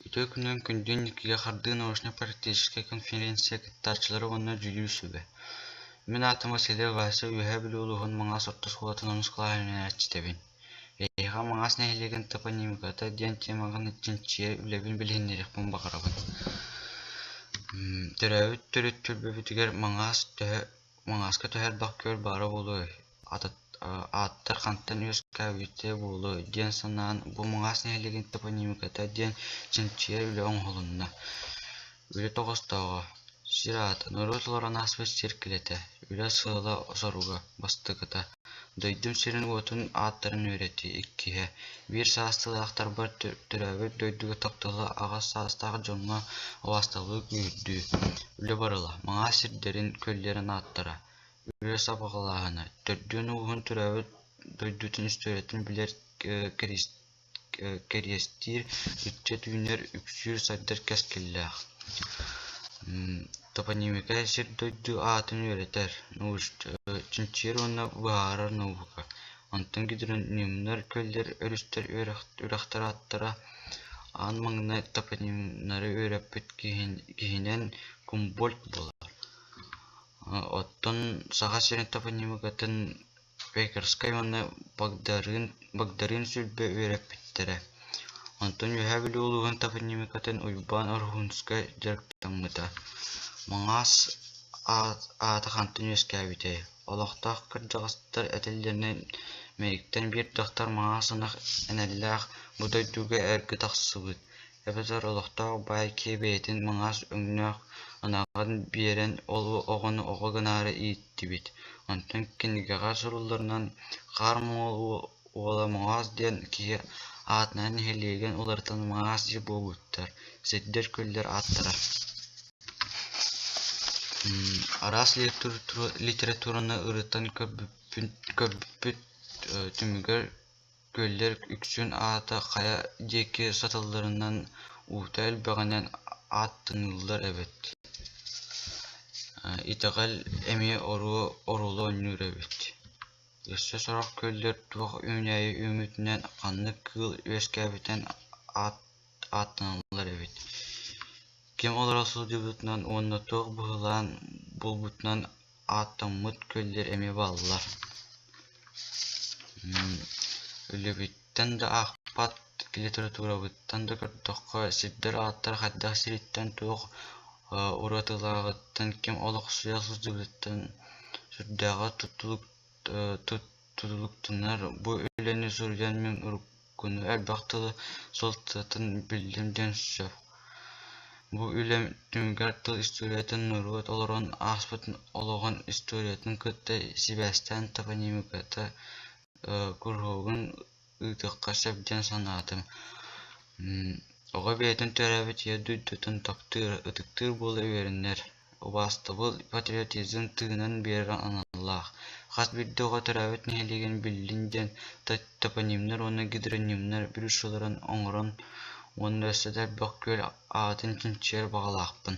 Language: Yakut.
Үтүө күнүнэн күндү инникигэ хардыы научнай-практическай конференция кыттааччылара уонна дьүүллүүр сүбэ. Мин аатым Василий Васильев Үөһээ Бүлүү улууһун Маҥаас орто оскуолатын онус кылааһын үөрэнээччитэбин. Эһиэхэ Маҥаас нэһилиэгин топонимиката диэн темаҕын чинчийэр үлэбин билиһиннэриэхпин баҕарабын. Төрөөбүт төрүт түөлбэбитигэр Маҥаас төһө Маҥааска төһө элбэх күөл баара буолуой, ааттар хантан үөскээбитэ буолуой диэн санаан бу Маҥаас нэһилиэгин топонимиката диэн чинчийэр үлэ оҥоһулунна. Үлэ тоҕоостооҕо: сир аата, норуот олорон ааспыт сир килэтэ, үлэ сыала-соруга, бастакыта, дойдум сирин-уотун ааттарын үөрэтии, иккиһэ, биир саастыылаахтарбар төрөөбүт дойдуга тапталы аҕа саастаах дьоҥҥо убаастабылы күүһүрдүү, үлэ барыла, Маҥаас сирдэрин, күөллэрин ааттара, үлэ сабаҕалааһына, төрдүөн-ууһун төрөөбүт дойдутун историятын билэр кэриэстиир ыччат үүнэр, үксүүр, сайдар кэскиллээх. Топонимика сир-дойду аатын үөрэтэр, чинчийэр уонна быһаарар наука. Онтон гидронимнар күөллэр, өрүстэр, үрэхтэр ааттара аан маҥнай топонимнары үөрэппит киһинэн Гумбольдт буолар. Оттон Саха сирин топонимикатын Пекарскай уонна Багдарыын Сүлбэ үөрэппиттэрэ. Онтон Үөһээ Бүлүү улууһун топонимикатын Уйбаан Орһунскай дьарыктаммыта. Маҥаас аата хантан үөскээбитэй? Олохтоох кырдьаҕастар этэллэринэн, Мэйиктэн биир дьахтар маҥаас ынах энэллээх бу дойдуга эргэ тахсыбыт, эбэтэр олохтоох баай киһи бэйэтин маҥаас өҥнөөх ынаҕын биэрэн ол оҕону оҕо гынаары ииттибит. Онтон кинигэҕэ сурулларынан, Хаар Моҥол уола Маҥаас диэн киһи аатынан нэһилиэгин уларытан Маҥаас диир буолбуттар, сирдэр, күөллэр ааттара. Араас литератураны ырытан көрбүппүт түмүгэр күөллэр үксүн аата хайа диэки саталларынан, уута элбэҕинэн ааттаналлар эбит. Итэҕэл эмиэ оруолу оонньуур эбит. Өссө сорох күөллэр туох үүнээйи үүммүтүнэн, ханнык кыыл үөскээбитинэн ааттаналлар эбит. Ким олоро сылдьыбытынан уонна туох быһылаан буолбутунан ааттаммыт күөллэр эмиэ бааллар. Үлэбиттэн да аахпат, литературабыттан да көрдөххө, сирдэр ааттара хайдах сириттэн туох уратылааҕыттан, ким олохсуйа сылдьыбытыттан сүрдээҕэ тутулуктанар. Бу үлэни суруйан мин уруккуну элбэх тылы суолтатын биллим диэн сөп. Бу үлэм түмүгэр тыл историятын норуот олорон ааспыт олоҕун историятын кытта сибээстээн топонимиката куруһуогун ыытыахха сөп диэн санаатым. Оҕо бэйэтин төрөөбүт ийэ дойдутун таптыыр, ытыктыыр буола үөрэнэр. Убаастабыл, патриотизм тыынын биэрэр аналлаах. Хас биирдии оҕо төрөөбүт нэһилиэгин биллин диэн топонимнар уонна гидронимнар брошюраларын оҥорон уонна өссө да элбэх күөл аатын чинчийэр баҕалаахпын.